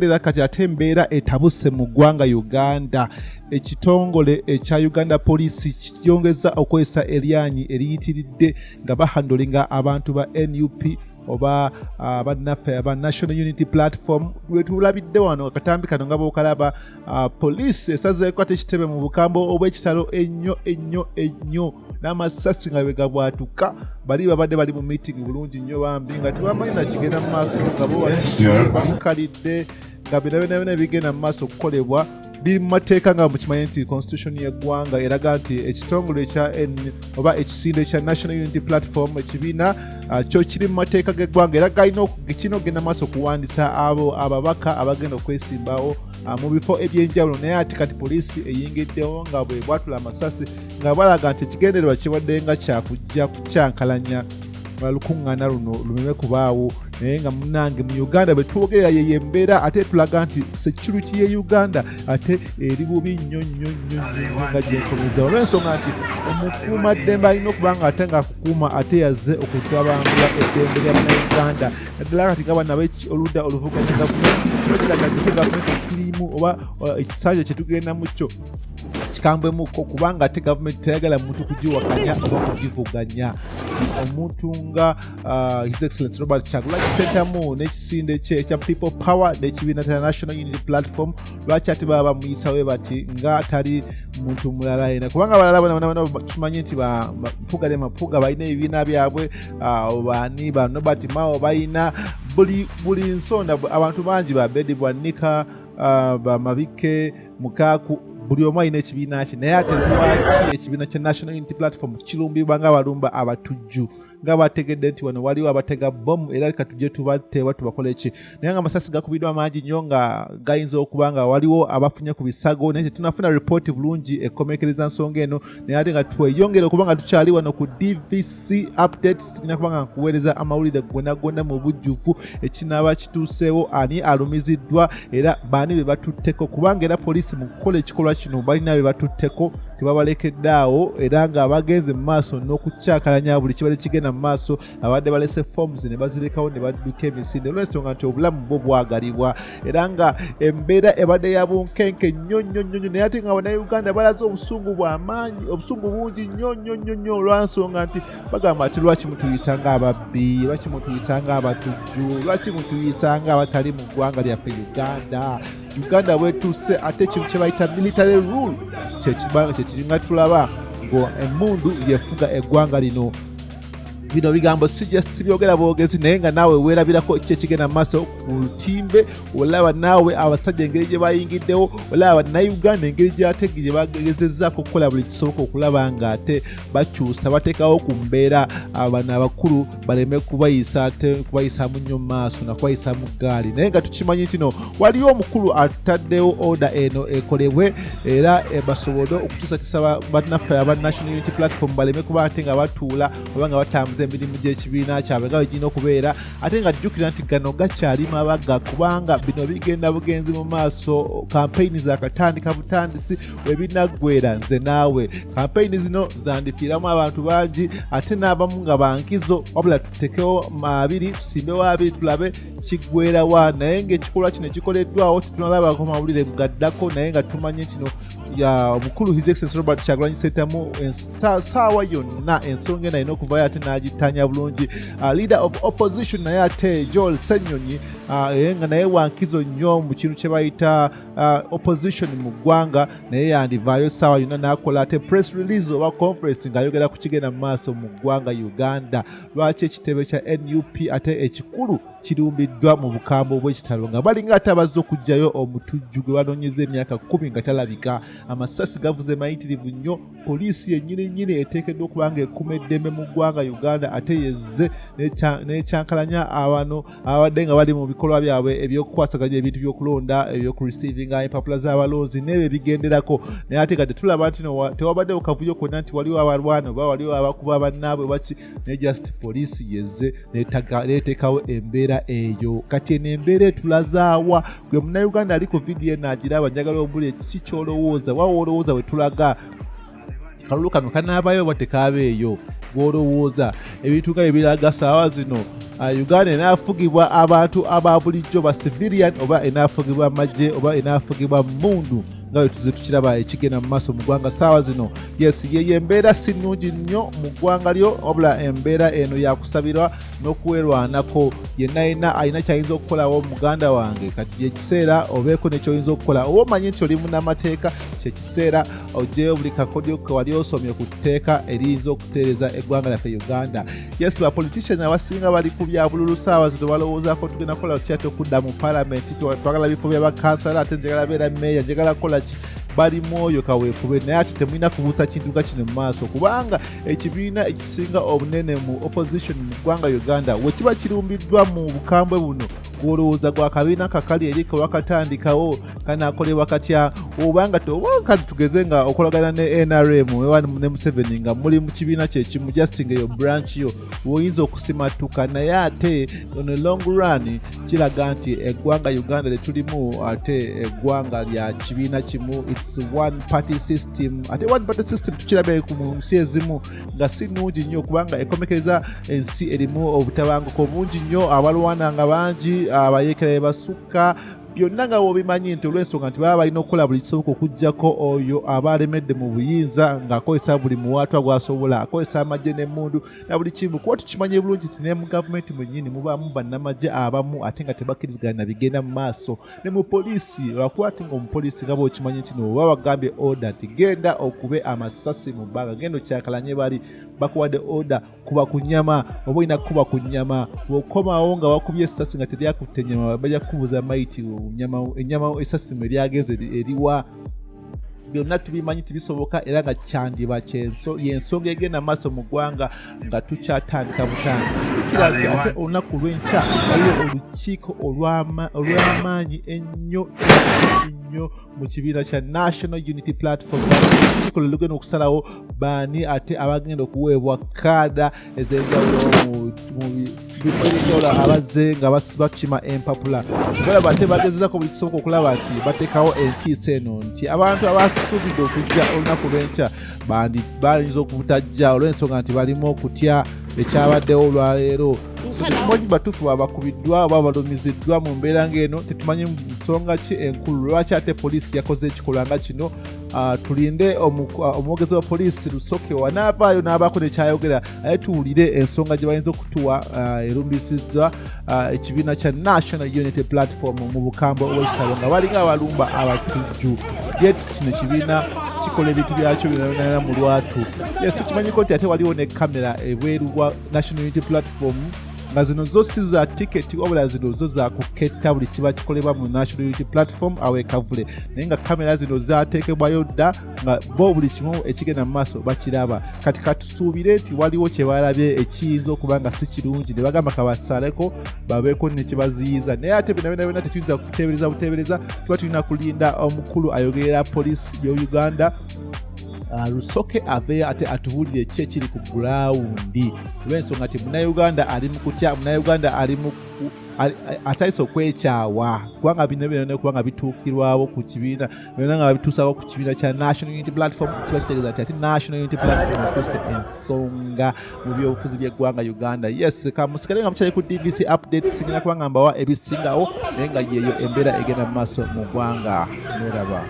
Era kati ate embeera etabuse mu ggwanga Uganda. Ekitongole ekya Uganda Police kyongezza okukozesa eryanyi eriyitiridde nga bahandolinga abantu ba NUP oba bannaffe aba National Unity Platform. Wetulabidde wano akatambi kano nga bwokalaba, poliisi esazeeko ate ekitebe mu bukambwe obw'ekitalo ennyo ennyo ennyo n'amasasi nga bwegabwatuka. Bali babadde bali mu meeting bulungi nnyo bambi, nga tebamanyi nakigenda mu maaso, nga bo bamukalidde, nga byonna byonna byonna ebigenda mu maaso okukolebwa biri mu mateeka, nga mukimanyi nti constitution y'eggwanga eraga nti ekitongole ekya N oba ekisinde kya National Unity Platform, ekibiina kyo kiri mu mateeka g'eggwanga era galina kirina okugenda maaso okuwandiisa abo ababaka abagenda okwesimbawo mu bifo ebyenjawulo. Naye ate kati poliisi eyingiddewo nga bwe bwatula amasasi, nga balaga nti ekigendererwa kibadde nga kyakujja kukyankalanya lukuŋŋaana luno lumeme kubaawo. Naye nga munange, mu Uganda bwe twogerera yeyo embeera, ate tulaga nti security ye Uganda ate eri bubi nnyo nnyo nnyo nnyo, nga gyenkomeza olw'ensonga nti omukuumaddembe alina okuba nga ate ng'akukuuma ate yazze okutabangula eddembe lya Bannayuganda, naddala kati nga bano oludda oluvuganya gavumenti. Kiba kiraga nti gavumenti tulimu oba ekisanja kyetugendamu kyo kikambwemuko, kubanga ate gavumenti teyagala muntu kugiwakanya oba kugivuganya. Omuntu nga His Excellence Robert Kyagulanyi Ssentamu n'ekisinde kye ekya People Power n'ekibiina kya National Unity Platform, lwaki ate baba bamuyisawe bati nga tali muntu mulala yena? Kubanga abalala bona bona tumanyi nti Mpuga ne Mapuga balina ebibiina byabwe, baani ba Norbert Mao balina buli nsonda, abantu bangi ba Bedi Bwanika, Bamabike Mukaaku, buli omu alina ekibiina kye. Naye ate lwaki ekibiina kya National Unity Platform kirumbibwa nga balumba abatujju, nga bategedde nti wano waliwo abatega bomu, era katujje tubateeba tubakole ki? Naye nga amasasi gakubiddwa mangi nnyo, nga gayinza okuba nga waliwo abafunye ku bisago, naye tetunafuna ripooti bulungi ekomekereza nsonga eno. Naye ate nga tweyongere okuba nga tukyali wano ku DVC Updates, tugenda kuba nga nkuweereza amawulire gonna gonna mu bujjuvu, ekinaaba kituuseewo, ani alumiziddwa, era baani be batutteko, kubanga era poliisi mu kukola ekikolwa kino balina be batutteko, tebabalekedde awo, era nga bagenze mu maaso n'okukyakalanya buli kibadde kigenda mu maaso. Abadde balese forms ne bazirekawo ne badduka emisinde, olw'ensonga nti obulamu bwo bwagalibwa, era nga embeera ebadde ya bunkenke nnyo nnyo nnyo nnyo. Naye ate nga Bannayuganda balaze obusungu bw'amaanyi, obusungu bungi nnyo nnyo nnyo nnyo, olw'ensonga nti bagamba ati, "Lwaki mutuyisa ng'ababbi? Lwaki mutuyisa ng'abatujju? Lwaki mutuyisa ng'abatali mu ggwanga lyaffe Uganda?" Uganda bwetuuse ate ekintu kye bayita military rule kyekiringa tulaba ngo emmundu yefuga eggwanga lino. Bino bigambo sijja sibyogera bwogezi, naye nga naawe weerabirako ki ekigenda mu maaso ku lutimbe. Olaba naawe abasajja engeri gye bayingiddewo, olaba Bannayuganda engeri gyate gye bagezezzaako okukola buli kisoboka okulaba nga ate bakyusa, bateekawo ku mbeera, bano abakulu baleme kubayisa ate kubayisaamu nnyo mu maaso nakubayisa mu ggaali. Naye nga tukimanyi nti no waliwo omukulu ataddewo order eno ekolebwe, era basobole okukyusakyusa bannaffe aba National Unity Platform baleme kuba ate nga batuula oba nga batambuza emirimu gy'ekibiina kyabwe nga bwe girina okubeera. Ate nga jjukira nti gano gakyali mabaga, kubanga bino bigenda bugenzi mu maaso, kampeyini zakatandika butandisi. Webinaggwera nze naawe, kampeyini zino zandifiiramu abantu bangi, ate n'abamu nga bankizo. Wabula tutekewo abiri, tusimbewo abiri, tulabe kiggwerawa. Naye ng'ekikolwa kino ekikoleddwawo tetunalabako mawulire gaddako, naye nga tumanye kino ya omukulu His Excellence Robert Kyagulanyi Ssentamu saawa yonna ensonga eno alina okuvayo ate n'agitanya bulungi. Leader of opposition naye ate Joel Ssenyonyi, nga naye wankizo nnyo mu kintu kye bayita opposition mu ggwanga, naye yandivaayo saawa yonna n'akola ate press release oba conference ng'ayogera ku kigenda mu maaso mu ggwanga Uganda. Lwaki ekitebe kya NUP ate ekikulu kirumbiddwa mu bukambwe obw'ekitalo, nga balinga ate abazze okuggyayo omutujju gwe banoonyeza emyaka 10 nga talabika? Amasasi gavuze mayitirivu nnyo. Poliisi yennyini nnyini eteekeddwa okuba nga ekuma eddembe mu ggwanga Uganda ate yezze n'ekyankalanya abano ababadde nga bali mu bikolwa byabwe ebyokukwasaganya ebintu by'okulonda, ebyokureceivinga empapula z'abalonzi n'ebyo ebigenderako. Naye ate kati tulaba nti no tewabaddewo kavuyo konna nti waliwo abalwana oba waliwo abakuba bannaabwe baki, naye just poliisi yezze n'eteekawo embeera eyo. Kati eno embeera etulazaawa? Gwe Munnayuganda ali ku vidiyo eno agiraba, njagala ombuli kiki kyolowooza. Wawa olowooza bwe tulaga, kalulu kano kanaabayo oba tekaabeeyo? Gw'olowooza ebintu nga ebiraga saawa zino Uganda enaafugibwa abantu aba bulijjo ba civilian oba enaafugibwa magye oba enaafugibwa mmundu nga bwe tuze tukiraba ekigenda mu maaso mu ggwanga saawa zino? Yes, yeyo embeera si nnungi nnyo mu ggwanga lyo, wabula embeera eno yakusabirwa n'okwerwanako. Yenna yenna alina kyayinza okukolawo, muganda wange, kati gyekiseera obeeko nekyoyinza okukola. Oba omanyi nti oli munamateeka, kyekiseera oggyeyo buli kakodyo ke wali osomye ku tteeka eriyinza okutereeza eggwanga lyaffe Uganda. Yes, ba politicians abasinga bali ku bya bululu saawa zino, balowoozaako tugenda kukola tutya okudda mu palamenti, twagala bifo bya bakansala, ate njagala beera meeya, njagala kukola ki. Bali mwoyo kaweefube, naye ate temulina kubuusa kintu nga kino mu maaso, kubanga ekibiina ekisinga obunene mu opposition mu ggwanga Uganda we kiba kirumbiddwa mu bukambwe buno, gwolowooza gwa kabiina kakali eri kewakatandikawo kanakolebwa katya? Obanga oba kati tugeze nga okolagana ne NRM oba ne Museveni nga muli mu kibiina kyekimu, just nga eyo branch yo woyinza okusimatuka, naye ate on a long run kiraga nti eggwanga Uganda lyetulimu ate eggwanga lya kibiina kimu, its one party system. Ate one party system tukirabe mu nsi ezimu nga si nnungi nnyo, kubanga ekomekereza ensi erimu obutabanguko bungi nnyo, abalwana nga bangi, abayeekera be basukka, byonna nga wobimanyi nti olw'ensonga nti baba balina okukola buli kisoboka okuggyako oyo aba alemedde mu buyinza, ng'akozesa buli muwaatwa gw'asobola, akozesa amagye n'emmundu na buli kimu. Kuba tukimanyi bulungi nti ne mu gavumenti mwennyini mubaamu bannamagye abamu ate nga tebakkiriziganya na bigenda mu maaso, ne mu poliisi, lwakuba ate ng'omupoliisi nga bw'okimanyi nti no oba bagambye order nti genda okube amasasi mu bbanga, genda okyakalanye, bali bakuwadde order kuba ku nnyama, oba olina kukuba ku nnyama. Bw'okomawo nga wakubye essasi nga teryakutte ennyama, bajja kukubuuza maiti ennyama essasi mwe lyagenze eriwa? Byonna tubimanyi tibisoboka, era nga kyandiba yensonga egenda maaso mu ggwanga nga tukyatandika butandisi. Jjukira nti ate olunaku lw'enkya waliwo olukiiko olw'amaanyi ennyo ennyo mu kibiina kya National Unity Platform. Olukiiko lwe lugenda okusalawo baani ate abagenda okuweebwa kaada ez'enjawulo mu bifo ebyenjawulo abazze nga bakima empapula. Balaba ate bagezezako buli kisoboka okulaba nti bateekawo entiisa eno nti abantu abasuubidde okujja olunaku lw'enkya bayinza okubutajja olw'ensonga nti balimu okutya ekyabaddewo olwaleero. So tetumanyi batuufu babakubiddwa oba balumiziddwa mu mbeera ng'eno, tetumanyi nsonga ki enkulu lwaki ate poliisi yakoze ekikolwa nga kino. Tulinde omwogezi wa poliisi Rusoke wanaavaayo n'abaako nekyayogera, aye tuwulire ensonga gye bayinza okutuwa erumbisiddwa ekibiina kya National Unity Platform mu bukambwe obwekitalo nga balinga abalumba abatujju, yet kino ekibiina kikola ebintu byakyo byonayona mu lwatu. Yes, tukimanyiko nti ate waliwo ne kamera ebweru wa National Unity Platform, nga zino zo si za tiketi, wabula zino zo zakuketta buli kiba kikolebwa mu National Unity Platform awo ekavule, naye nga kamera zino zateekebwayo dda nga bo buli kimu ekigenda mu maaso bakiraba. Kati katusuubire nti waliwo kye balabye ekiyinza okuba nga si kirungi ne bagamba kabasaleko babeeko ne kyebaziyiza. Naye ate byonna byonna byonna tetuyinza kuteebereza buteebereza, tuba tulina kulinda omukulu ayogerera poliisi y'e Uganda, Rusoke, aveeyo ate atubuulire ki ekiri ku ground, olw'ensonga nti Munnayuganda ali mu kutya, Munnayuganda ali mu atandise okwekyawa, kubanga bino byonna kubanga bituukirwawo ku kibiina byonna nga babituusawo ku kibiina kya National Unity Platform, kiba kitegeeza nti ate National Unity Platform efuuse ensonga mu byobufuzi by'eggwanga Uganda. Yes, kamusigale nga mukyali ku DBC Update, singina kubanga mbawa ebisingawo, naye nga yeeyo embeera egenda mu maaso mu ggwanga. Neraba.